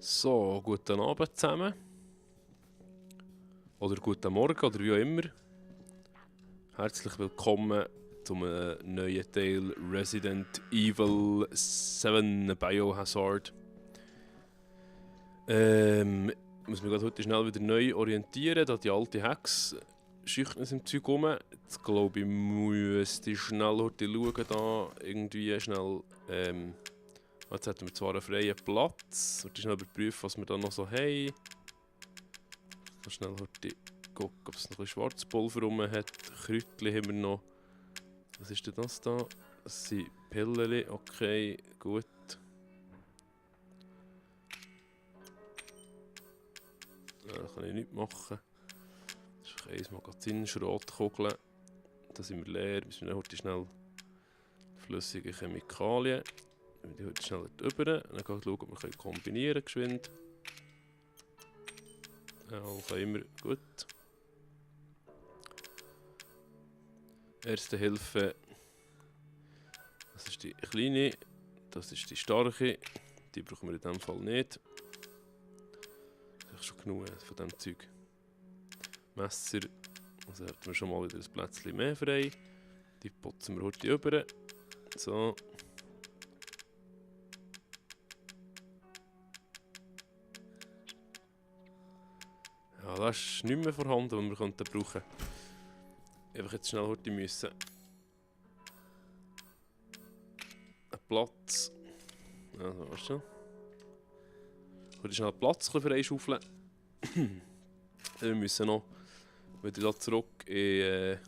So, guten Abend zusammen. Oder guten Morgen oder wie auch immer. Herzlich willkommen zum neuen Teil Resident Evil 7 Biohazard. Ich muss mich heute schnell wieder neu orientieren, da die alte Hex schüchtern im Zeug rum. Jetzt glaube ich, müsste ich schnell heute schauen, da irgendwie schnell. Jetzt hätten wir zwar einen freien Platz. Ich schnell überprüfen, was wir da noch so haben. Ich kann schnell heute gucken, ob es noch ein bisschen Schwarzpulver rum hat. Kräutchen haben wir noch. Was ist denn das da? Das sind Pillen. Okay, gut. Da kann ich nichts machen. Das ist ein Magazin, Schrotkugeln. Da sind wir leer. Müssen wir heute schnell flüssige Chemikalien. Die heute schnell drüber. Dann kann ich schauen, ob wir kombinieren können. Ja, kann immer gut. Erste Hilfe. Das ist die kleine. Das ist die starke. Die brauchen wir in diesem Fall nicht. Das ist schon genug von diesem Zeug. Messer. Also haben wir schon mal wieder ein Plätzchen mehr frei. Die putzen wir heute rüber. So. Ja, das ist nicht mehr vorhanden, was wir brauchen könnten. Einfach jetzt schnell heute müssen. Ein Platz. Also, weißt du? Heute schnell Platz freischaufeln. Wir müssen noch wieder da zurück in.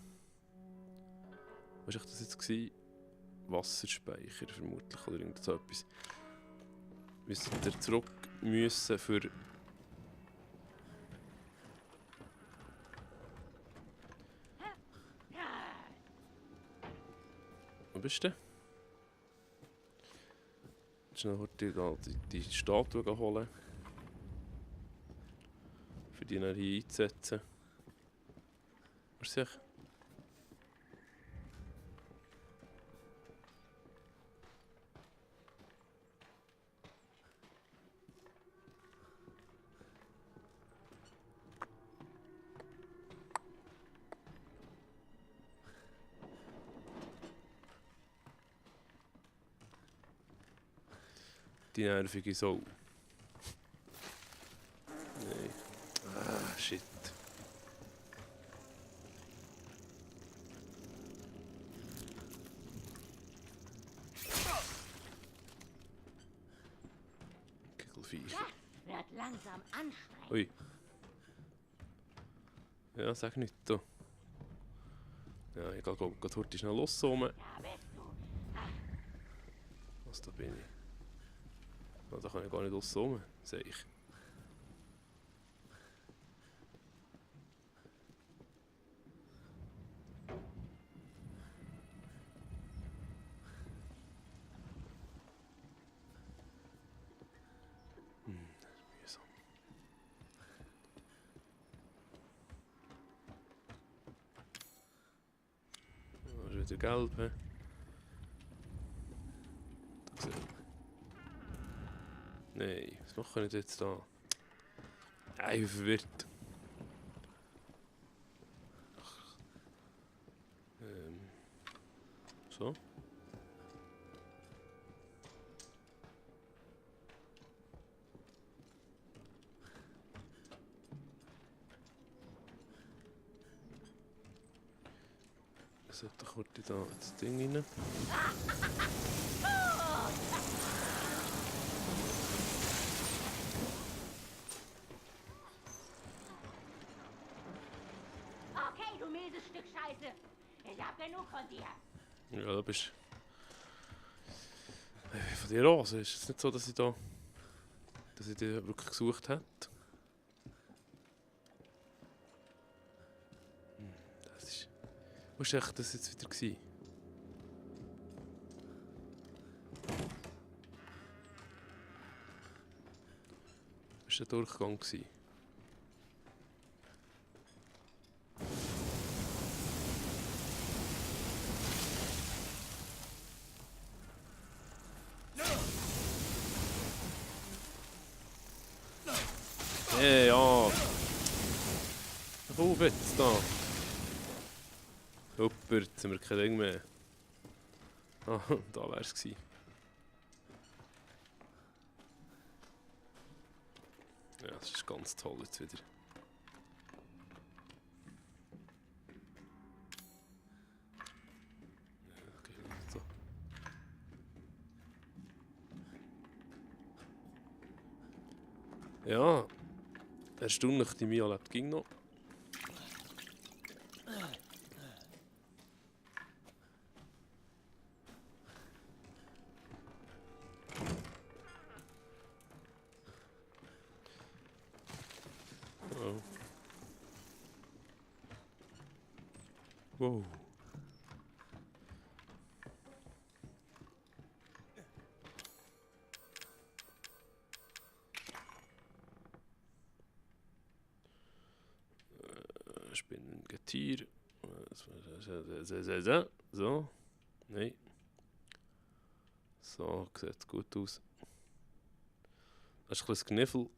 Was war das jetzt? Wasserspeicher vermutlich oder irgend so etwas. Wir müssen da zurück müssen für. Wo bist du? Schnell heute die Statue holen. Für die dann hier einzusetzen. Was ist die nervige Sau. Nein. Ah, shit. Kickelviech. Wird langsam anstrengend. Ui. Ja, sag nicht da. Ja, ich gehe heute schnell loszoomen. Da bist du. Was da bin ich? Oh, da kann ich gar nicht loszoomen, sehe ich. Das ist mühsam. Da ist wieder gelb. He? Da sehe ich. Nein, was mache ich jetzt da? Ich bin verwirrt. So. Ich sollte kurz da das Ding rein. Okay, du mieses Stück Scheiße. Ich hab genug von dir. Ja, da bist von dir aus. Also ist es nicht so, dass ich dich wirklich gesucht habe. Das ist. Wo war das jetzt wieder gewesen? Das war der Durchgang gewesen. auf jetzt da. Hopper, jetzt haben wir kein Ding mehr. Ah, da wär's gewesen. Ja, das ist ganz toll jetzt wieder. Ja, okay, so. Ja, erstaunlich, die Mia lebt ging noch. Oh. Wow. Spinnen, Getier. So. Nein. So, sieht gut aus. Das ist ein bisschen Kniffel.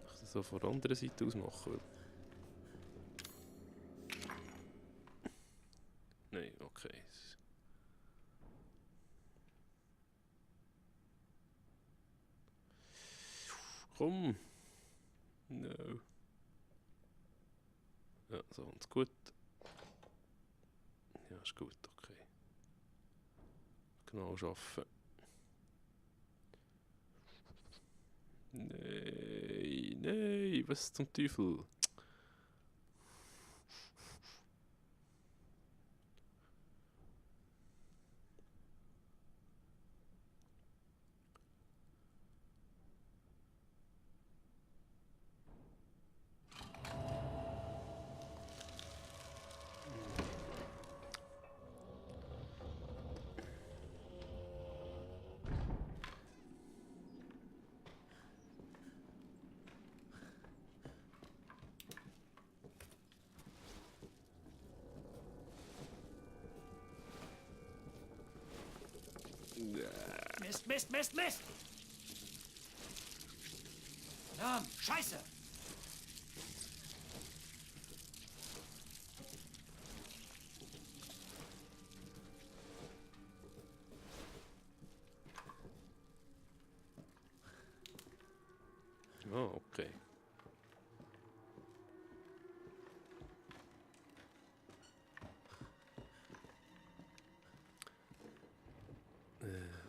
Ich das so von der anderen Seite aus machen. Nein, okay. Komm. No. Ja, so und gut. Ja, ist gut, okay. Genau schaffen. Nein, nein, was zum Teufel? Mist, Mist, Mist, Mist! Verdammt, Scheiße! Ah, okay.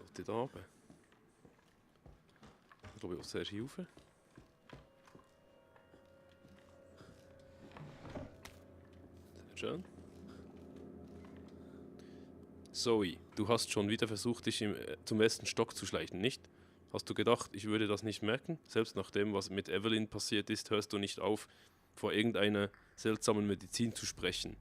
Und da oben. Ich glaube, ich will zuerst hier rauf. Sehr schön. Zoe, du hast schon wieder versucht, dich zum ersten Stock zu schleichen, nicht? Hast du gedacht, ich würde das nicht merken? Selbst nach dem, was mit Evelyn passiert ist, hörst du nicht auf, vor irgendeiner seltsamen Medizin zu sprechen.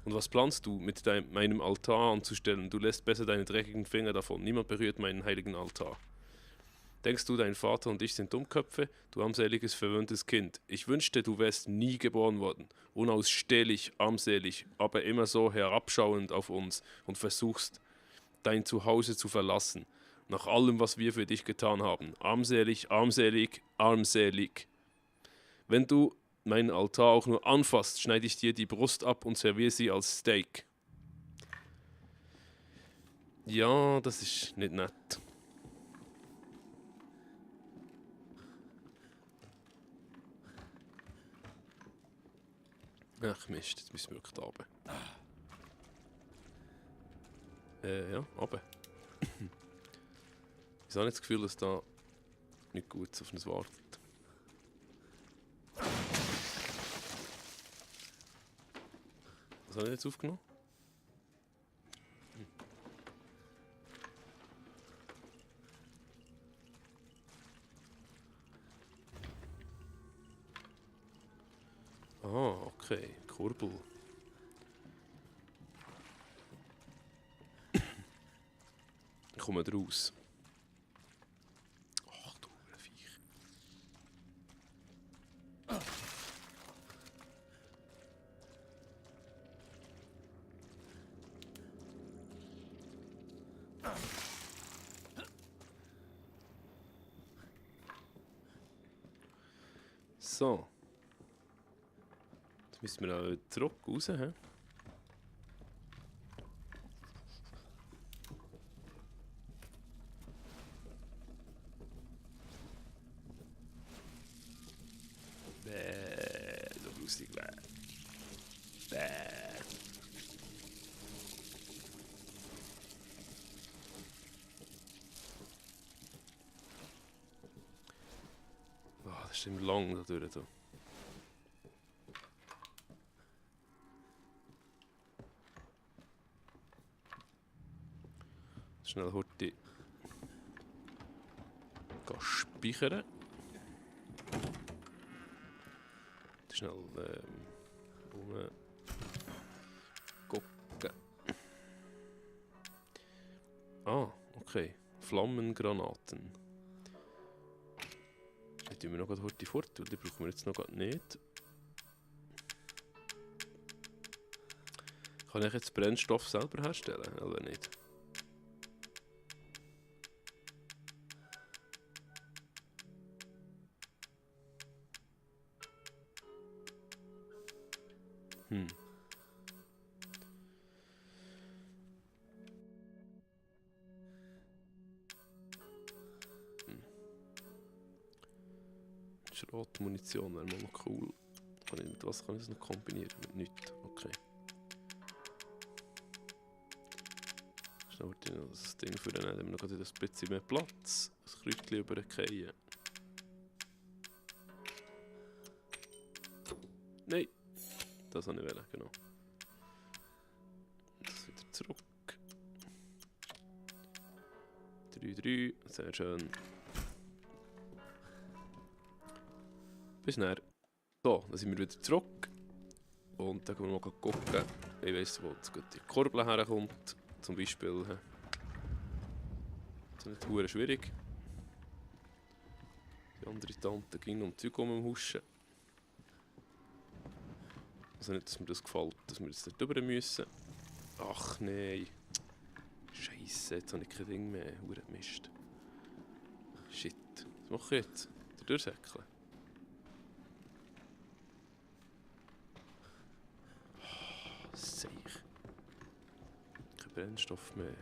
Und was planst du, mit meinem Altar anzustellen? Du lässt besser deine dreckigen Finger davon. Niemand berührt meinen heiligen Altar. Denkst du, dein Vater und ich sind Dummköpfe? Du armseliges, verwöhntes Kind. Ich wünschte, du wärst nie geboren worden. Unausstehlich, armselig, aber immer so herabschauend auf uns und versuchst, dein Zuhause zu verlassen. Nach allem, was wir für dich getan haben. Armselig, armselig, armselig. Wenn du meinen Altar auch nur anfasst, schneide ich dir die Brust ab und serviere sie als Steak. Ja, das ist nicht nett. Ach Mist, jetzt müssen wir wirklich da oben. Ja, runter. Ich habe nicht das Gefühl, dass da nicht gut auf uns wartet. Was habe ich jetzt aufgenommen? Ah, okay. Kurbel. Ich komme raus. Ach du Viech. So. Jetzt müssen wir auch wieder zurück raus. He? So lustig. Oh, das ist immer lang da durch. So. Schnell Horti speichern. Schnell gucken. Ah, okay. Flammengranaten. Die tun wir noch Horti fort, weil die brauchen wir jetzt noch nicht. Kann ich jetzt Brennstoff selber herstellen? Oder nicht? Schrotmunition wäre mal noch cool. Mit was kann ich das noch kombinieren? Mit nichts. Okay. Schnell wollte ich noch das Ding für den, dann haben wir noch ein bisschen mehr Platz. Das Kräutchen übergehen. Nein! Das wollte ich wollen, genau. Das wieder zurück. 3, sehr schön. Bis näher. So, dann sind wir wieder zurück. Und dann können wir mal gucken. Ich weiss, wo jetzt die Korbel herkommt. Zum Beispiel. Das ist nicht verdammt schwierig. Die andere Tante ging um Zeug huschen. Also nicht, dass mir das gefällt, dass wir jetzt nicht drüber müssen. Ach nein. Scheisse, jetzt habe ich kein Ding mehr. Verdammt Mist. Shit. Was mache ich jetzt? Durchsäckeln. Seich. Kein Brennstoff mehr.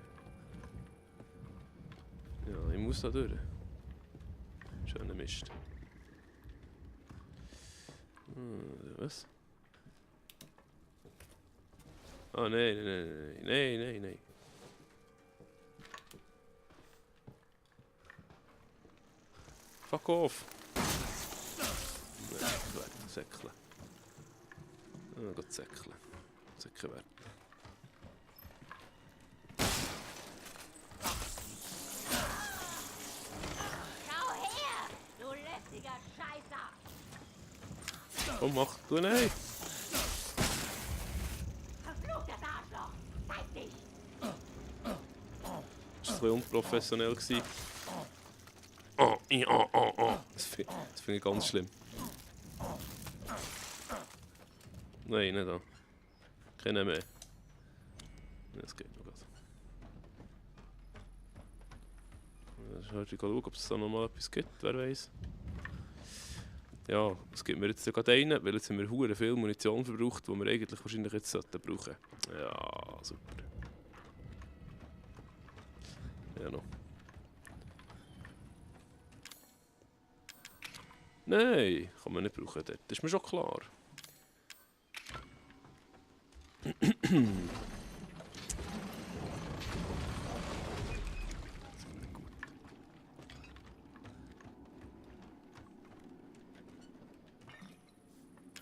Ja, ich muss da durch. Schöner Mist. Was? Ah, nein. Fuck off! Nein, säckeln. Geht säckeln. Säckeln werden. Schau her, du lästiger Scheißer! Komm, mach du nein! Verfluchtes Arschloch! Zeig dich! Das war ein bisschen unprofessionell. Das finde ich ganz schlimm. Nein, nicht da. Keine mehr. Das geht noch gut. Ich schauen, ob es da noch mal etwas gibt, wer weiß. Ja, es gibt mir jetzt gerade einen, weil jetzt haben wir hure viel Munition verbraucht, die wir eigentlich wahrscheinlich jetzt brauchen sollten. Ja, super. Ja, noch. Nein, kann man nicht brauchen dort. Das ist mir schon klar.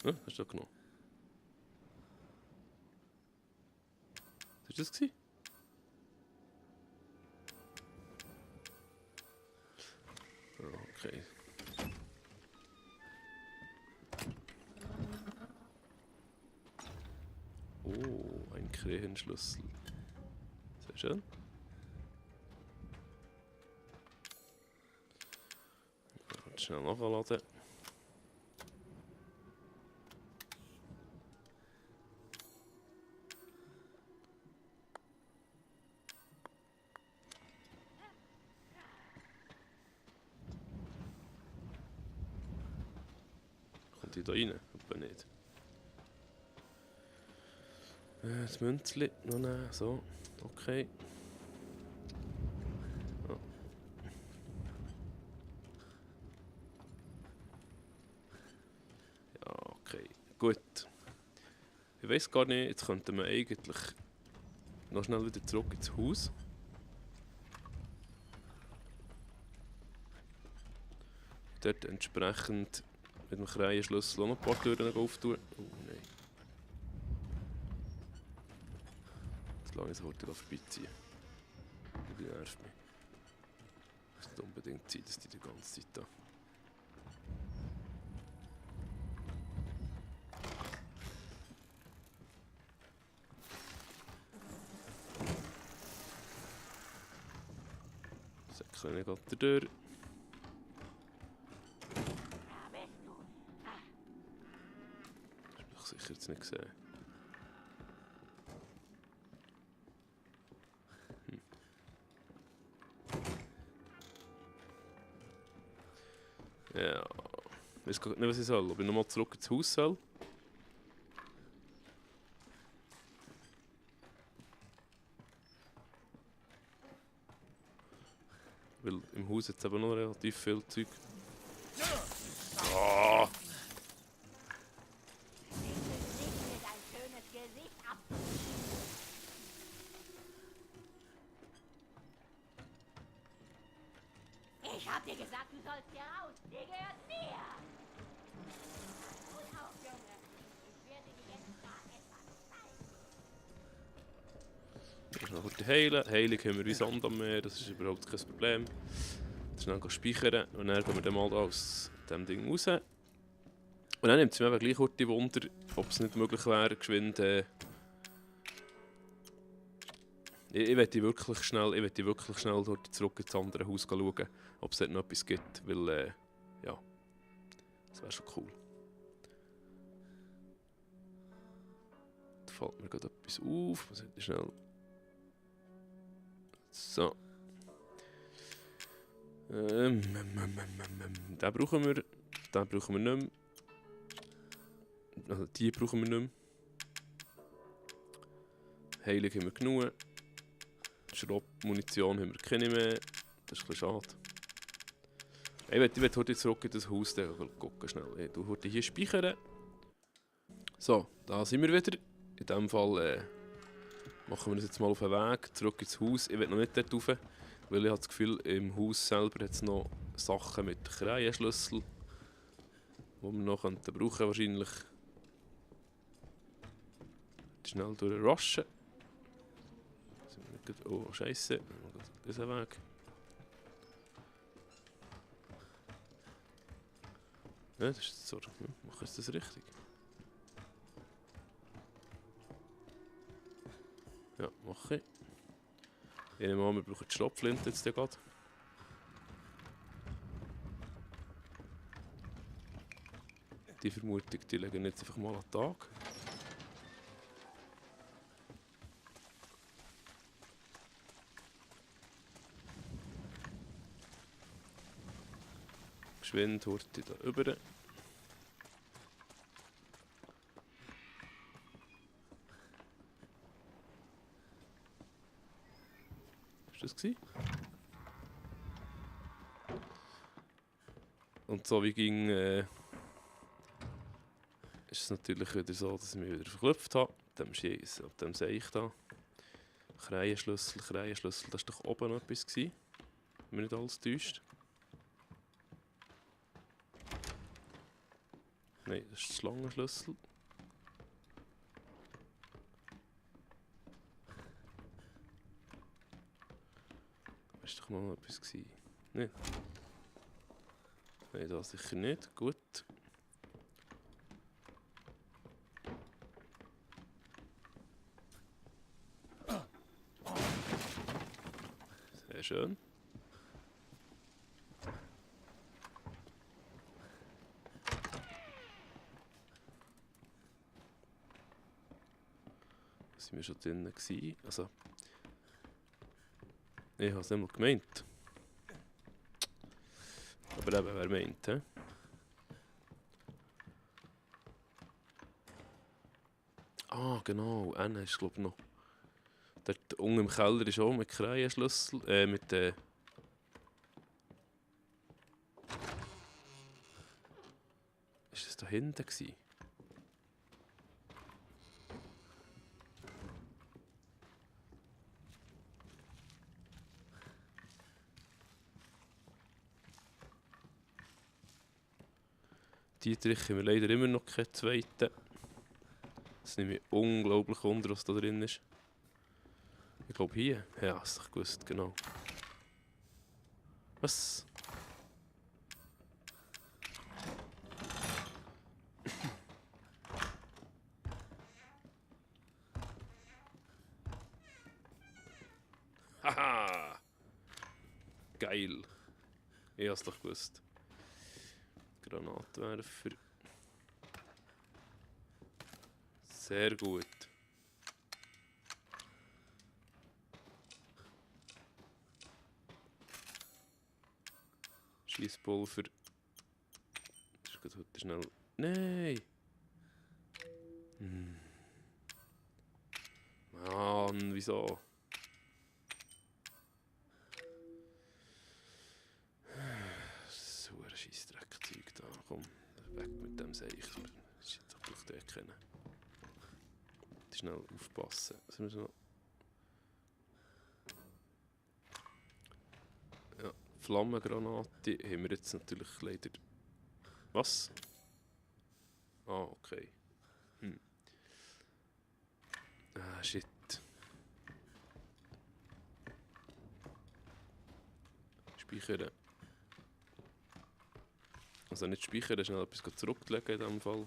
Ja, hast du das genommen? Was war das? Okay. Oh, ein Krähenschlüssel. Sehr schön. Schnell nachladen. Horti da rein? Etwa nicht. Das Münzli noch nehmen, so. Okay. Ja. Ja, okay. Gut. Ich weiß gar nicht, jetzt könnten wir eigentlich noch schnell wieder zurück ins Haus. Dort entsprechend mit dem Kreienschlüssel auch noch ein paar Türen auftun. Oh nein. Jetzt lasse ich es heute vorbeiziehen. Die nervt mich. Es muss nicht unbedingt sein, dass die ganze Zeit da. Säckchen nicht gerade durch. Das habe ich sicher jetzt nicht gesehen. Ja, ich weiß gar nicht, was ich soll. Ob ich nochmal zurück ins Haus soll? Weil im Haus jetzt eben noch relativ viel Zeug. Ah! Mir dein schönes Gesicht ab. Ich hab dir gesagt, du sollst hier raus. Die gehört mir. Und auf, Junge. Ich werde dir jetzt da etwas zeigen. Ich muss noch kurz heilen. Heilung haben wir wie Sand am Meer, das ist überhaupt kein Problem. Schnell speichern und dann gehen wir dann mal aus dem Ding raus. Und dann nimmt es mir eben gleich kurz die Wunder, ob es nicht möglich wäre, geschwind. Ich möchte wirklich schnell dort zurück ins andere Haus schauen, ob es dort noch etwas gibt, weil ja, das wäre schon cool. Da fällt mir gerade etwas auf, was hätte ich schnell. So. Den brauchen wir nicht mehr. Also die brauchen wir nicht mehr. Heilung haben wir genug. Schrottmunition haben wir keine mehr. Das ist ein bisschen schade. Ich will heute zurück in das Haus gucken schnell. Ich tue heute hier speichern. So, da sind wir wieder. In diesem Fall machen wir uns jetzt mal auf den Weg zurück ins Haus. Ich will noch nicht dort rauf, weil ich habe das Gefühl, im Haus selber hat es noch Sachen mit Kreienschlüssel, die wir noch brauchen könnten wahrscheinlich. Schnell durchrushen. Oh, Scheiße. Diesen Weg. Ja, das ist so. Mache ich das richtig? Ja, mache ich. Ich nehme an, wir brauchen die Schrotflinte jetzt gerade. Die Vermutung, die legen jetzt einfach mal an den Tag. Geschwind, Horti da rüber. Ist das gewesen? Und so wie ging, ist es natürlich wieder so, dass ich mich wieder verklopft habe. Ab dem sehe ich da. Kreienschlüssel, das war doch oben noch etwas gewesen. Wenn mich nicht alles täuscht. Nein, das ist der Schlangenschlüssel. Da war doch noch etwas gewesen. Nicht? Nein, da sicher nicht. Gut. Sehr schön. Da sind wir schon drinnen gewesen. Also, ich habe es nicht mal gemeint. Aber eben, wer meint, hä? Ah, genau. Einer ist, glaube ich, noch. Dort unten im Keller ist auch mit Kreienschlüssel. Mit Ist das da hinten gewesen? Dietrich haben wir leider immer noch keinen zweiten. Das nimmt mich unglaublich wunder, was da drin ist. Ich glaube hier. Ja, das ich gewusst, genau. Was? Haha! Geil. Ich hab's doch gewusst. Granatwerfer. Sehr gut. Schießpulver. Das ist heute schnell. Nein! Mann, wieso? So ein Scheissdreckzeug da. Komm, weg mit dem Seich. Das ist jetzt auch durch den kennen. Schnell aufpassen. Was müssen wir noch? Ja, Flammengranate haben wir jetzt natürlich leider. Was? Ah, okay. Ah, shit. Speichern. Also nicht speichern, schnell etwas zurücklegen in diesem Fall.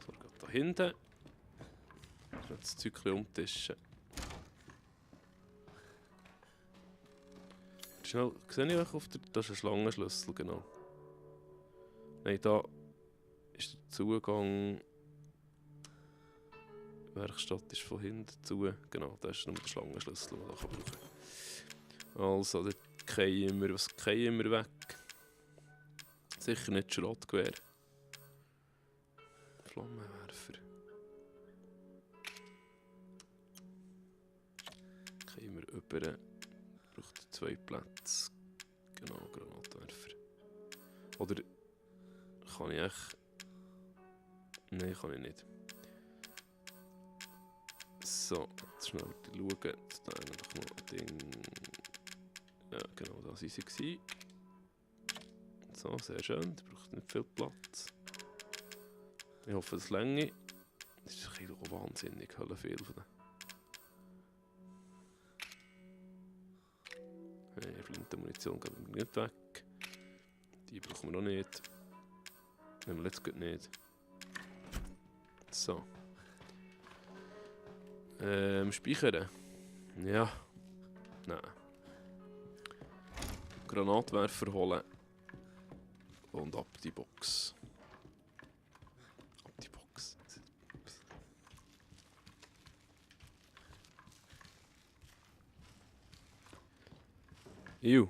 So, geht da hinten. Das Zeug umtischen. Schnell, sehe ich euch auf der... Das ist ein Schlangenschlüssel, genau. Nein, da ist der Zugang... Die Werkstatt ist von hinten zu. Genau, das ist nur der Schlangenschlüssel, den man da brauchen kann. Also, dort fallen wir... Was fallen wir weg? Sicher nicht Schrottgewehr. Flammenwerfer. Fallen wir über... Braucht 2 Plätze. Genau, Granatwerfer. Oder kann ich echt... Nein, kann ich nicht. So, jetzt schnell schauen. Jetzt da eigentlich noch ein Ding. Ja, genau, da waren sie. So, sehr schön. Die braucht nicht viel Platz. Ich hoffe, es länge. Das ist ein bisschen wahnsinnig, Hölle viel von denen. Flintenmunition geht mir nicht weg. Die brauchen wir noch nicht. Nehmen wir jetzt gut nicht. So. Speichern. Ja. Nein. Granatwerfer holen. Und ab die Box. Ab die Box. Ew.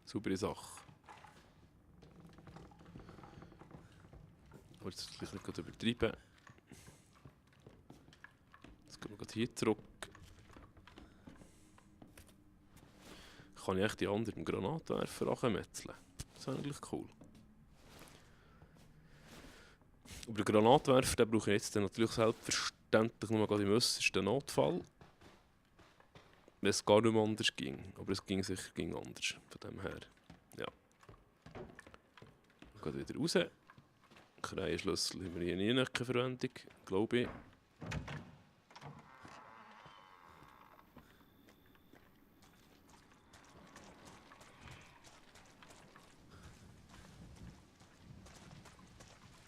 Saubere Sache. Aber jetzt vielleicht nicht gerade übertreiben. Jetzt gehen wir gerade hier zurück. Kann ich echt die anderen Granatwerfer anmetzeln? Das wäre eigentlich cool. Aber den Granatwerfer den brauche ich jetzt dann natürlich selbstverständlich nur gerade im äußersten Notfall. Wenn es gar nicht mehr anders ging. Aber es ging sicher anders. Von dem her. Ja. Geht wieder raus. Kreienschlüssel haben wir hier nie keine Verwendung. Glaube ich.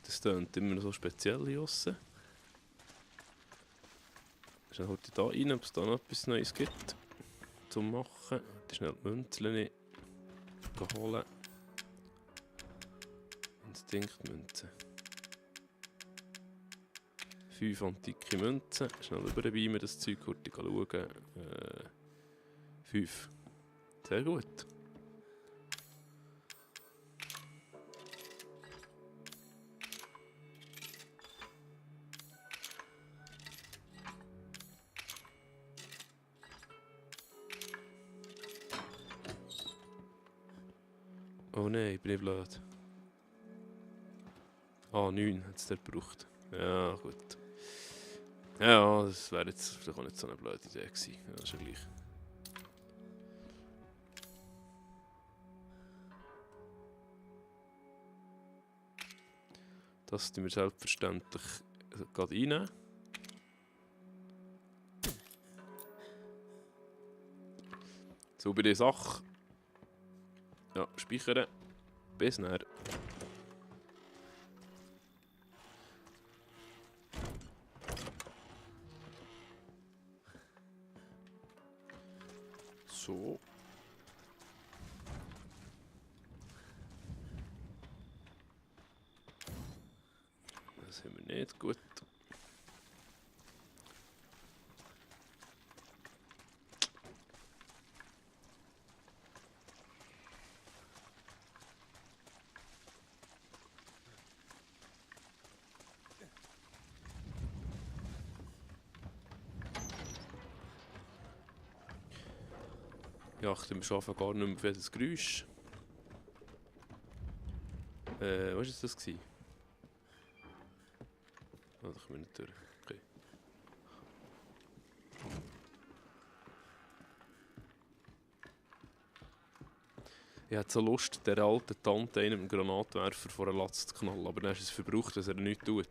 Das tönt immer noch so speziell hier draussen. Schnell heute hier rein, ob es da noch etwas Neues gibt zum Machen. Schnell die Münzen holen. Instinktmünzen. 5 antike Münzen. Schnell überbeamen, das Zeug kurz schauen. 5. Sehr gut. Oh nein, bin ich blöd. Ah, 9 hat es dort gebraucht. Ja, gut. Ja, das wäre jetzt vielleicht auch nicht so eine blöde Idee gewesen. Ja, ist ja gleich. Das tun wir selbstverständlich gerade reinnehmen. Saubere Sache. Ja, speichern. Bis nachher. So. Das haben wir nicht gut. Ja, achten wir schaffen gar nicht mehr auf jedes Geräusch. Was war das? Oh, da kommen wir nicht durch. Okay. Ich hatte so Lust, der alten Tante einen mit dem Granatwerfer vor einen Latz zu knallen, aber dann ist es verbraucht, dass er nichts tut.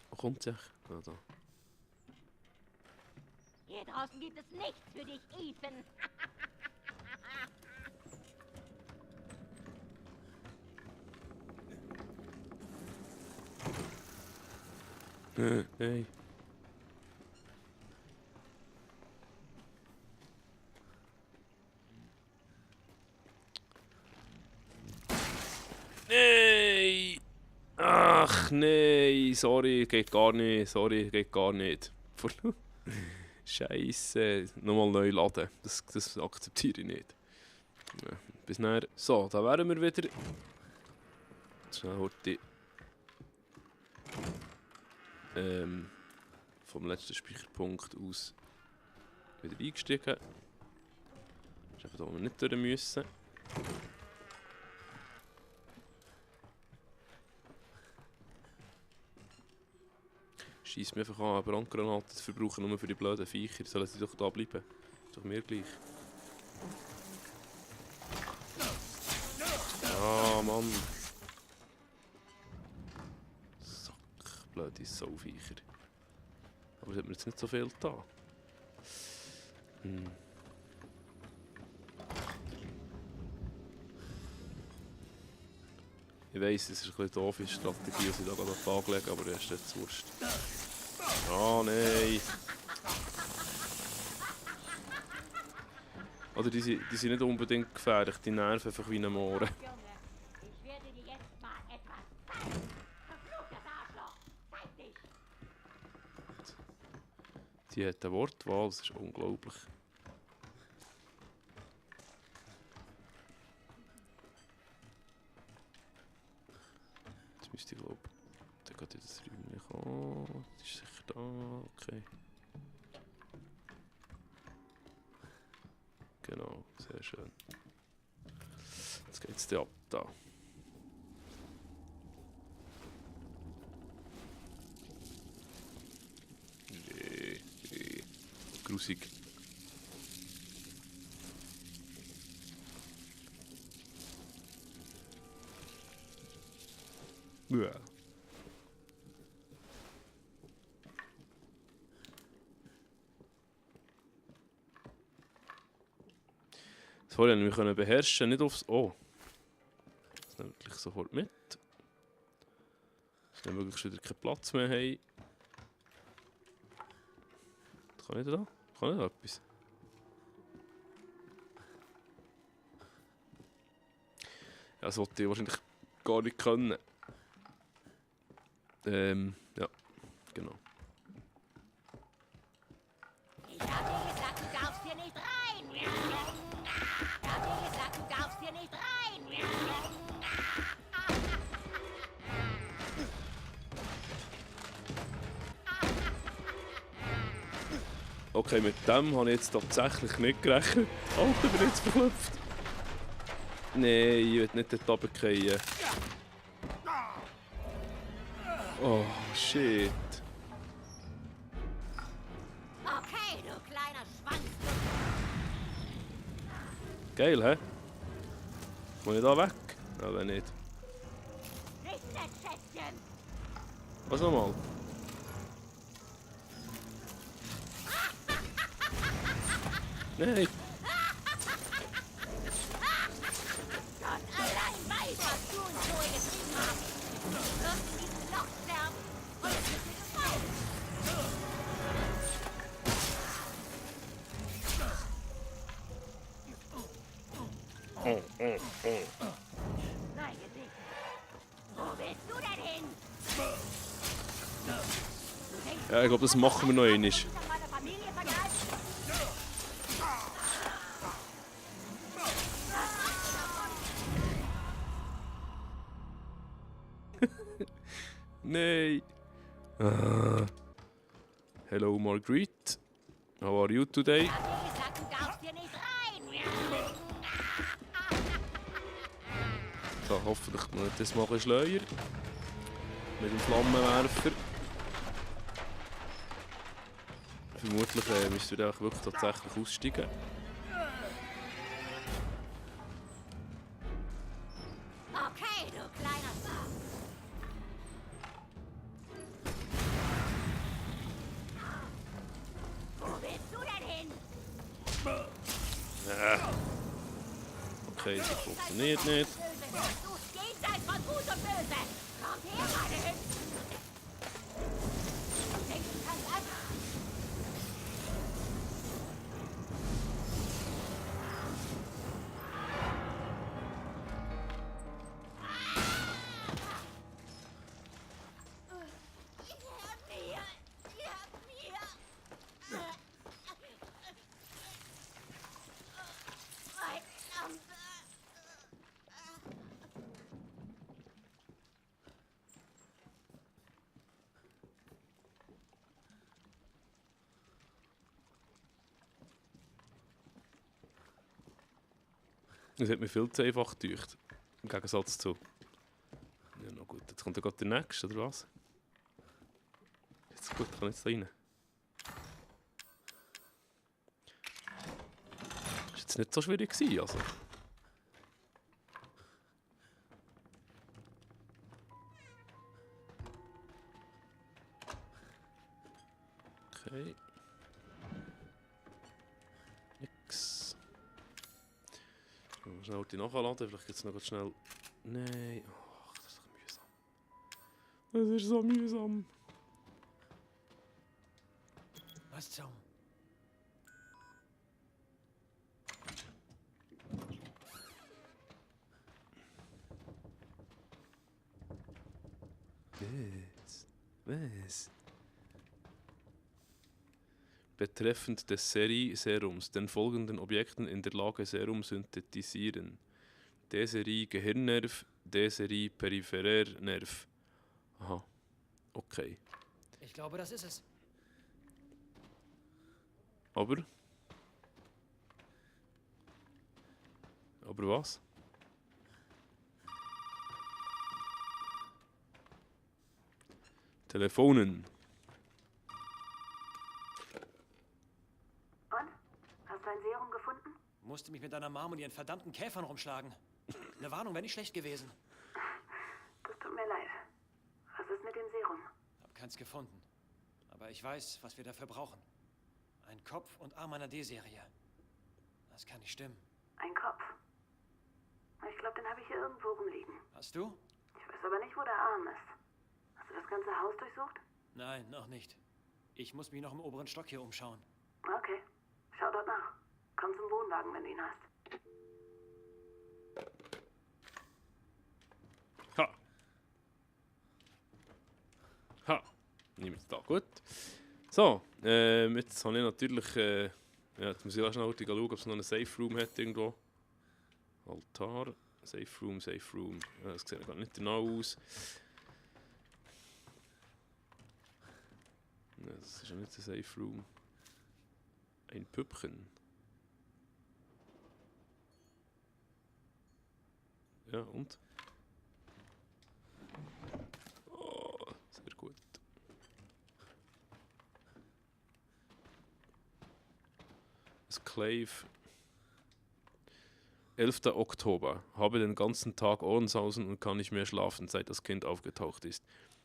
Wo kommt sie? Ah, da. Hier draußen gibt es nichts für dich, Ethan. Hey. Nein! Ach nein, sorry, geht gar nicht. Sorry, geht gar nicht. Scheiße. Nochmal neu laden. Das akzeptiere ich nicht. Ja, bis nachher. So, da wären wir wieder. Schnell heute. Vom letzten Speicherpunkt aus wieder eingestiegen. Das ist eben da, wo wir nicht durch müssen. Schießt mir einfach an, Brandgranaten zu verbrauchen, nur für die blöden Viecher. Sollen sie doch da bleiben? Ist doch mir gleich. Ah, Mann. Sack, blöde Sauviecher. Aber es hat mir jetzt nicht so viel da. Ich weiss, es ist eine bisschen doofe Strategie, dass ich da gerade an den Tag lege, aber das ist jetzt wurscht. Ah, nein! Oder die sind nicht unbedingt gefährlich, die nerven einfach wie ein Mohren. Junge, ich werde dir jetzt mal etwas zeigen. Verfluchtes Arschloch, zeig dich. Die hat eine Wortwahl, das ist unglaublich. Jetzt müsste ich glaube ich, der geht in das Räumchen kommen. Das ist sicher da, okay. Genau, sehr schön. Jetzt geht es ab da. Grusig. Ja. Das wollen wir können beherrschen, nicht aufs... Oh. Das nehmen wir gleich sofort mit. Dass wir wirklich wieder keinen Platz mehr haben. Kann ich da? Kann ich da etwas? Ja, das wollte ich wahrscheinlich gar nicht können. Ja, genau. Ich hab dir gesagt, du darfst hier nicht rein. Ich hab dir gesagt, du darfst hier nicht rein. Okay, mit dem habe ich jetzt tatsächlich nicht gerechnet. Alter, bin ich jetzt verklopft. Nein, ich will nicht dort runterfallen. Oh, shit. Okay, du kleiner Schwanz. Geil, hä? Muss ich da weg? Ja, wenn nicht. Nicht nett, Schätzchen. Was nochmal? Nein. Gott allein weiß, was du und Zoe getrieben haben. Du wirst in diesem Loch sterben. Und es wird dir gefallen. Nein, Gesicht. Wo willst du denn hin? Du denkst, Ja, ich glaube, das machen wir noch einmal. dich an meiner Familie vergreifen? Nein. Ah. Hello, Marguerite. How are you today? Ich hab dir gesagt, du darfst hier nicht rein. So, hoffentlich nicht das mal ein Schleier. Mit dem Flammenwerfer. Vermutlich müsst ihr auch wirklich tatsächlich aussteigen. Okay, du kleiner Sack. Wo willst du denn hin? Okay, das funktioniert nicht. Böse. Du jenseits von Gut und Böse. Kommt her, meine Hübschen. Du denkst, du kannst einfach... Das hat mir viel zu einfach gedacht. Im Gegensatz zu. Ja, na gut, jetzt kommt ja gerade der nächste, oder was? Jetzt gut, kann ich jetzt da rein. Ist jetzt nicht so schwierig gewesen, also. Okay. Nix. Schnell die nachladen, vielleicht gibt es noch ganz schnell. Nein. Ach, das ist doch mühsam. Das ist so mühsam. Was zum... Was? Betreffend des Serie-Serums, den folgenden Objekten in der Lage Serum synthetisieren. D-Serie Gehirnnerv, D-Serie peripherer Nerv. Aha, okay. Ich glaube, das ist es. Aber was? Telefonen. Und? Hast du ein Serum gefunden? Musste mich mit deiner Mom und ihren verdammten Käfern rumschlagen. Eine Warnung wäre nicht schlecht gewesen. Das tut mir leid. Was ist mit dem Serum? Hab keins gefunden. Aber ich weiß, was wir dafür brauchen. Ein Kopf und Arm einer D-Serie. Das kann nicht stimmen. Ein Kopf. Ich glaube, den habe ich hier irgendwo rumliegen. Hast du? Ich weiß aber nicht, wo der Arm ist. Hast du das ganze Haus durchsucht? Nein, noch nicht. Ich muss mich noch im oberen Stock hier umschauen. Okay, schau dort nach. Komm zum Wohnwagen, wenn du ihn hast. Ha! Ha! Niemand da, gut. So, jetzt habe ich natürlich... ja, jetzt muss ich auch schnell schauen, ob es noch einen Safe Room hat irgendwo. Altar, Safe Room, Safe Room. Ja, das sieht gar nicht genau aus. Ja, das ist ja nicht ein Safe Room. Ein Püppchen. Ja, und? Oh, sehr gut. Das Clave. 11. Oktober. Habe den ganzen Tag Ohrensausen und kann nicht mehr schlafen, seit das Kind aufgetaucht ist.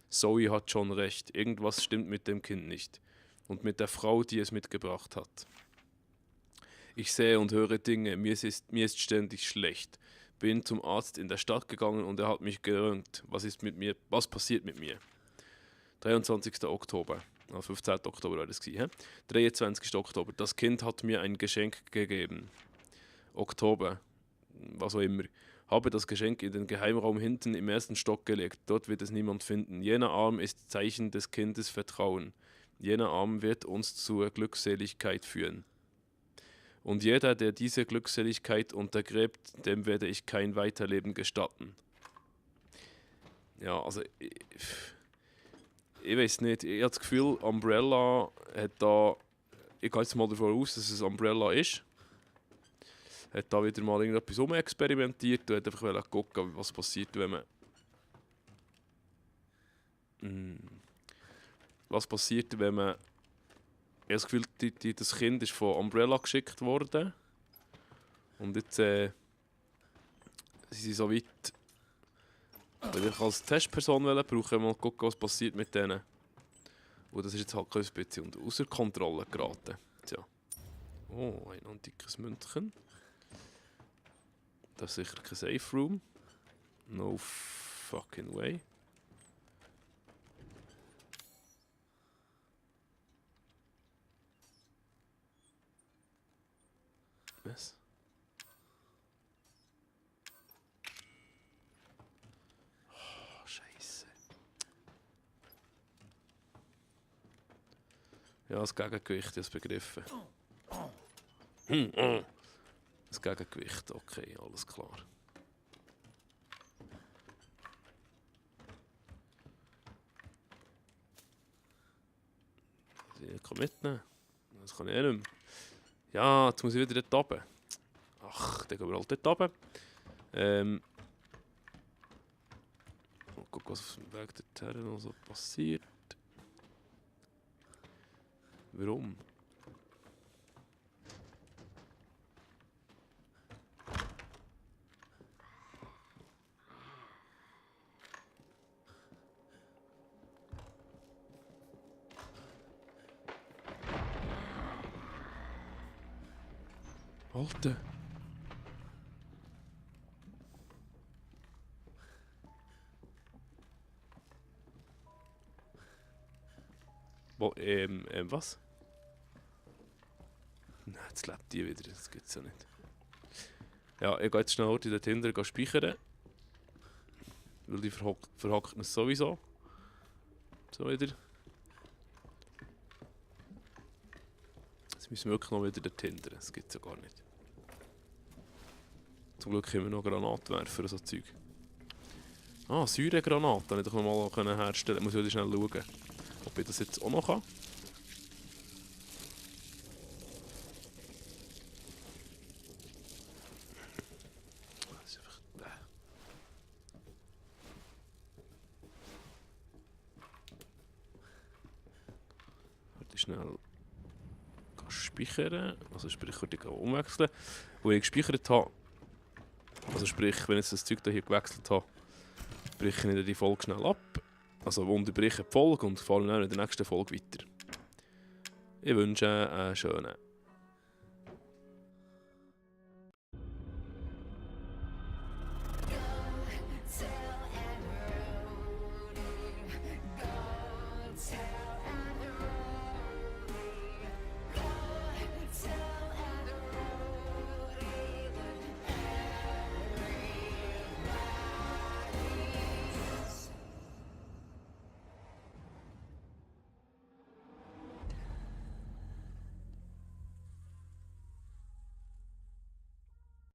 Zoe hat schon recht. Irgendwas stimmt mit dem Kind nicht. Und mit der Frau, die es mitgebracht hat. Ich sehe und höre Dinge. Mir ist ständig schlecht. Bin zum Arzt in der Stadt gegangen und er hat mich geröntgt. Was passiert mit mir? 23. Oktober. 15. Oktober war das gewesen, 23. Oktober. Das Kind hat mir ein Geschenk gegeben. Oktober. Was auch immer. Habe das Geschenk in den Geheimraum hinten im ersten Stock gelegt. Dort wird es niemand finden. Jener Arm ist Zeichen des Kindes Vertrauen. Jener Arm wird uns zur Glückseligkeit führen. Und jeder, der diese Glückseligkeit untergräbt, dem werde ich kein Weiterleben gestatten. Ja, also ich weiß nicht. Ich habe das Gefühl, Umbrella hat da... Ich gehe jetzt mal davon aus, dass es Umbrella ist. Hat da wieder mal irgendetwas experimentiert und hat einfach gucken, was passiert, wenn man... Was passiert, wenn man... Ich habe das Gefühl, das Kind ist von Umbrella geschickt worden. Und jetzt sind sie so weit... Wenn ich als Testperson brauche, mal gucken, was passiert mit denen. Und das ist jetzt halt ein bisschen außer Kontrolle geraten. Tja. Oh, ein antikes Münzchen. Das ist sicher kein Safe Room. No fucking way. Was? Oh, Scheiße. Ja, das Gegengewicht, das begriffen. Das Gegengewicht, okay, alles klar. Ich kann mitnehmen. Das kann ich eh nicht mehr. Ja, jetzt muss ich wieder dort runter. Ach, dann gehen wir halt dort runter. Mal gucken, was auf dem Weg dorthin noch so passiert. Warum? Alter. Was? Nein, jetzt lebt die wieder, das gibt's ja nicht. Ja, ich gehe jetzt schnell dort hinten speichern. Weil die verhackt uns sowieso. So wieder. Jetzt müssen wir wirklich noch wieder dort hinten, das gibt's ja gar nicht. Zum Glück haben wir noch Granatwerfer und so Zeug. Ah, Säuregranaten hätte ich noch mal herstellen können. Muss ich schnell schauen, ob ich das jetzt auch noch kann. Das ist einfach... Warte schnell. Speichern. Also sprich, ich umwechseln. Wo ich gespeichert habe. Also sprich, wenn ich das Zeug hier gewechselt habe, breche ich die Folge schnell ab. Also unterbreche die Folge und fahre dann in der nächsten Folge weiter. Ich wünsche einen schönen